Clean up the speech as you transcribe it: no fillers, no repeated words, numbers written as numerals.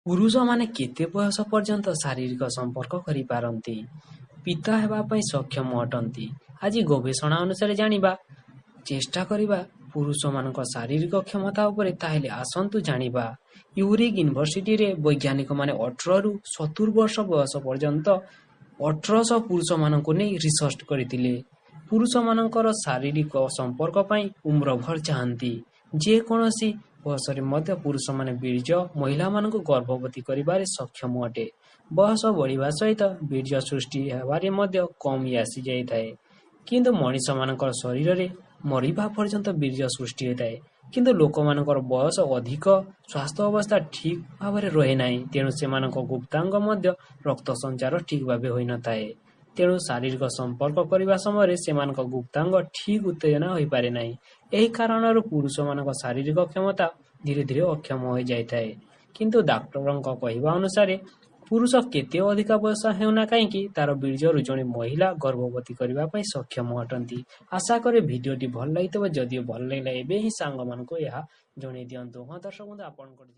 ପୁରୁଷମାନେ କେତେ ବୟସ ପର୍ଯ୍ୟନ୍ତ ଶାରୀରିକ ସମ୍ପର୍କ କରିପାରନ୍ତି, ପିତା ହେବା ପାଇଁ ସକ୍ଷମ ଅଟନ୍ତି? ଆଜି ଗବେଷଣା ଅନୁସାରେ ଜାଣିବା ଚେଷ୍ଟା କରିବା ପୁରୁଷମାନଙ୍କ ଶାରୀରିକ କ୍ଷମତା ଉପରେ। ତାହେଲେ ଆସନ୍ତୁ ଜାଣିବା। ୟୁରିକ୍ ୟୁନିଭର୍ସିଟିରେ ବୈଜ୍ଞାନିକମାନେ 18ରୁ 70 ବର୍ଷ ବୟସ ପର୍ଯ୍ୟନ୍ତ 1800 ପୁରୁଷମାନଙ୍କୁ ନେଇ ରିସର୍ଚ୍ଚ କରିଥିଲେ। ପୁରୁଷମାନଙ୍କର ଶାରୀରିକ ସମ୍ପର୍କ ପାଇଁ ଉମ୍ରଭର ଚାହାନ୍ତି। ଯେକୌଣସି ବୟସରେ ମଧ୍ୟ ପୁରୁଷମାନେ ବୀର୍ଯ୍ୟ ମହିଳାମାନଙ୍କୁ ଗର୍ଭବତୀ କରିବାରେ ସକ୍ଷମ ଅଟେ। ବୟସ ବଢ଼ିବା ସହିତ ବୀର୍ଯ୍ୟ ସୃଷ୍ଟି ହେବାରେ ମଧ୍ୟ କମି ଆସିଯାଇଥାଏ, କିନ୍ତୁ ମଣିଷମାନଙ୍କର ଶରୀରରେ ମରିବା ପର୍ଯ୍ୟନ୍ତ ବୀର୍ଯ୍ୟ ସୃଷ୍ଟି ହୋଇଥାଏ। କିନ୍ତୁ ଲୋକମାନଙ୍କର ବୟସ ଅଧିକ ସ୍ୱାସ୍ଥ୍ୟ ଅବସ୍ଥା ଠିକ୍ ଭାବରେ ରହେ ନାହିଁ, ତେଣୁ ସେମାନଙ୍କ ଗୁପ୍ତାଙ୍ଗ ମଧ୍ୟ ରକ୍ତ ସଞ୍ଚାର ଠିକ୍ ଭାବେ ହୋଇନଥାଏ। ତେଣୁ ଶାରୀରିକ ସମ୍ପର୍କ କରିବା ସମୟରେ ସେମାନଙ୍କ ଗୁପ୍ତାଙ୍ଗ ଠିକ୍ ଉତ୍ତେଜନା ହୋଇପାରେ ନାହିଁ। ଏହି କାରଣରୁ ପୁରୁଷମାନଙ୍କ ଶାରୀରିକ କ୍ଷମତା ଧୀରେ ଧୀରେ ଅକ୍ଷମ ହୋଇଯାଇଥାଏ। କିନ୍ତୁ ଡାକ୍ତରଙ୍କ କହିବା ଅନୁସାରେ ପୁରୁଷ କେତେ ଅଧିକା ବୟସ ହେଉନା କାହିଁକି, ତାର ବୀର୍ଯ୍ୟରୁ ଜଣେ ମହିଳା ଗର୍ଭବତୀ କରିବା ପାଇଁ ସକ୍ଷମ ଅଟନ୍ତି। ଆଶା କରେ ଭିଡ଼ିଓଟି ଭଲ ଲାଗିଥିବ। ଯଦିଓ ଭଲ ଲାଗିଲା, ଏବେ ହିଁ ସାଙ୍ଗମାନଙ୍କୁ ଏହା ଜଣେଇ ଦିଅନ୍ତୁ। ହଁ ଦର୍ଶକ ବନ୍ଧୁ, ଆପଣଙ୍କର